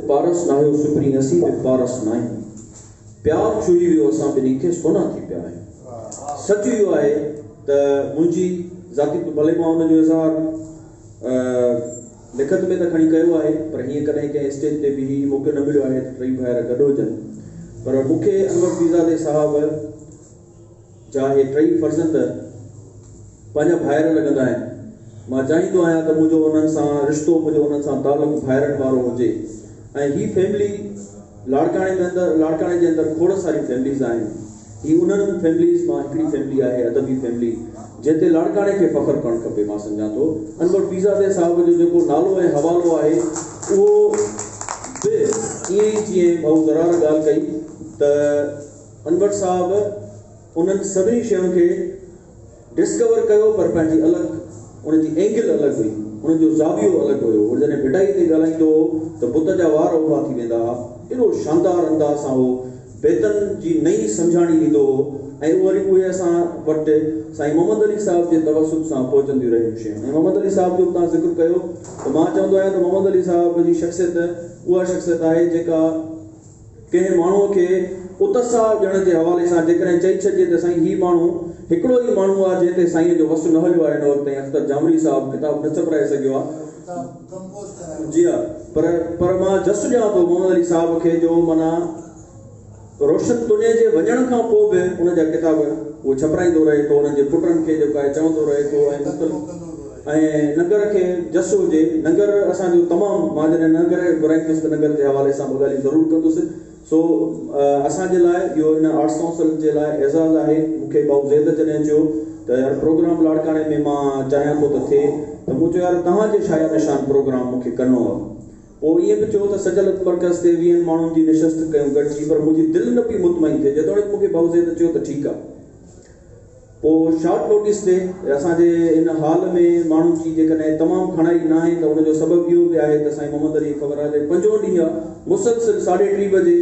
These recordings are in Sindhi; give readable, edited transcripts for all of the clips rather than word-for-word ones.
پارس ناهيو سپرين اسين به پارس ناهيون پيار ڇهي ويو اسان ٻنهي کي سونا ٿي پيا آهيون سچ اهو آهي ته منهنجي ذاتي ڀلي مان ان جو اظهار لکت ۾ ته کڻي ڪيو آهي پر هيئن ڪڏهن ڪنهن اسٽيج تي بيهي موقعو نه مليو آهي ته ٽئي ڀائر گڏ هجن پر مون کي انور پيرزادي صاحب جا اهي ٽئي فرزند پنهنجا ڀائر لڳندا آهن. مان چاهيندو آهيان ته منهنجو انهن سان رشتو، منهنجو انهن سان تعلق ڀائرن وارو هجي ۽ هي فيملي لاڙڪاڻي ۾ اندر لاڙڪاڻي جي اندر کوڙ ساريون فيمليز آهن. هي انهن فيمليز مان هڪڙي فيملي آهي، ادبي فيملي، جنهن تي لاڙڪاڻي کي فخر ڪرڻ کپي. مان سمجهان ٿو انور پيرزادي صاحب جو جيڪو نالو ۽ حوالو آهي اهو به ائين ئي جيئن ڀائو زرار ڳالهه ڪئي ته انور صاحب انهن سڀني شين کي ڊسڪور ڪيو پر پنهنجي الڳ ان جي اينگل الڳ هئي، ان جو زاويو الڳ هيو. هو جڏهن ڀٽائي تي ڳالهائيندو هو ته بت جا وار اڀا ٿي ويندا ها. ايڏو شاندار انداز سان هو بيتن جي نئين سمجهاڻي ڏيندو هو ۽ وري اهي اسان وٽ سائين محمد علي صاحب جي توسط سان پهچنديون رهيون شيون. ۽ محمد علي صاحب جو به توهان ذڪر ڪيو ته مان چوندو آهيان ته محمد علي صاحب جي شخصيت اها شخصيت آهي جيڪا ڪنهن ماڻهوء کي اتساهه ڏيڻ جي حوالي سان جيڪڏهن چئي ڇڏجي ته سائين هي ماڻهو هڪڙو ئي ماڻهو آهي جنهن تي سائينء جو وس نه هليو آهي هن وقت تائين اختر جامري صاحب ڪتاب نه ڇپرائي سگهيو آهي جي ها پر پر مان جس ڏيان ٿو محمد علي صاحب کي جو معنيٰ روشن تنيي جي وڃڻ کان پوء به ان جا ڪتاب اهو ڇپرائيندو رهي ٿو انهن جي پٽن کي جيڪو آهي چوندو رهي ٿو ۽ مختلف ۽ ننگر کي جس هجي ننگر اسان جو تمام مان جڏهن ننگر کي گهرائيندس ته ننگر جي حوالي سان ٻه ڳالهيون ضرور ڪندس سو اسان جي لاء اهو هن آرٽس ڪائونسل جي لاء اعزاز آهي مون کي ڀائو زيد جڏهن چيو ته يار پروگرام لاڙڪاڻي ۾ مان چاهيان ٿو ته ٿئي ته مون چيو يار توهان جي شايان نشان پروگرام مون کي ڪرڻو آهي پوء ائين به ٿيو ته سچل ادب مرڪز تي ويهن ماڻهن جي نشست ڪيون گڏجي پر منهنجي دل نه پئي مطمئن ٿئي جيتوڻيڪ مون کي ڀائو زيد چيو ته ٺيڪ آهي پوء شارٽ نوٽيس تي اسان جي هن هال ۾ ماڻهن جي جيڪڏهن تمام گهڻائي ناهي ته ان جو سبب اهو به آهي ته سائين محمد علي کي خبر آهي ته پنجون ڏينهن آ مسلسل ساڍي ٽي بجي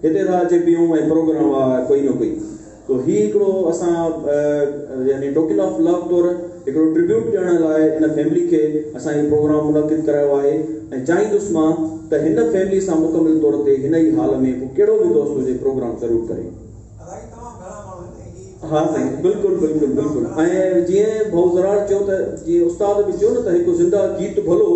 هتي ٿا اچي بيهون ۽ پروگرام آ ڪوئي نه ڪوئي تو هي هڪڙو اسان يعني ٽوڪن آف لو طور هڪڙو ٽربيوٽ ڏيڻ لاء ان فيملي کي اسان هي پروگرام منعقد ڪرايو آهي ۽ چاهيندس مان ته هن فيملي سان مڪمل طور تي هن ئي هال ۾ پوء ڪهڙو به دوست هجي پروگرام ضرور ڪري. ها سائين بلڪل بلڪل بلڪل ۽ جيئن ڀائو زرار چيو ته جيئن استاد به چيو نه ته هڪ زنده گيت ڀلو.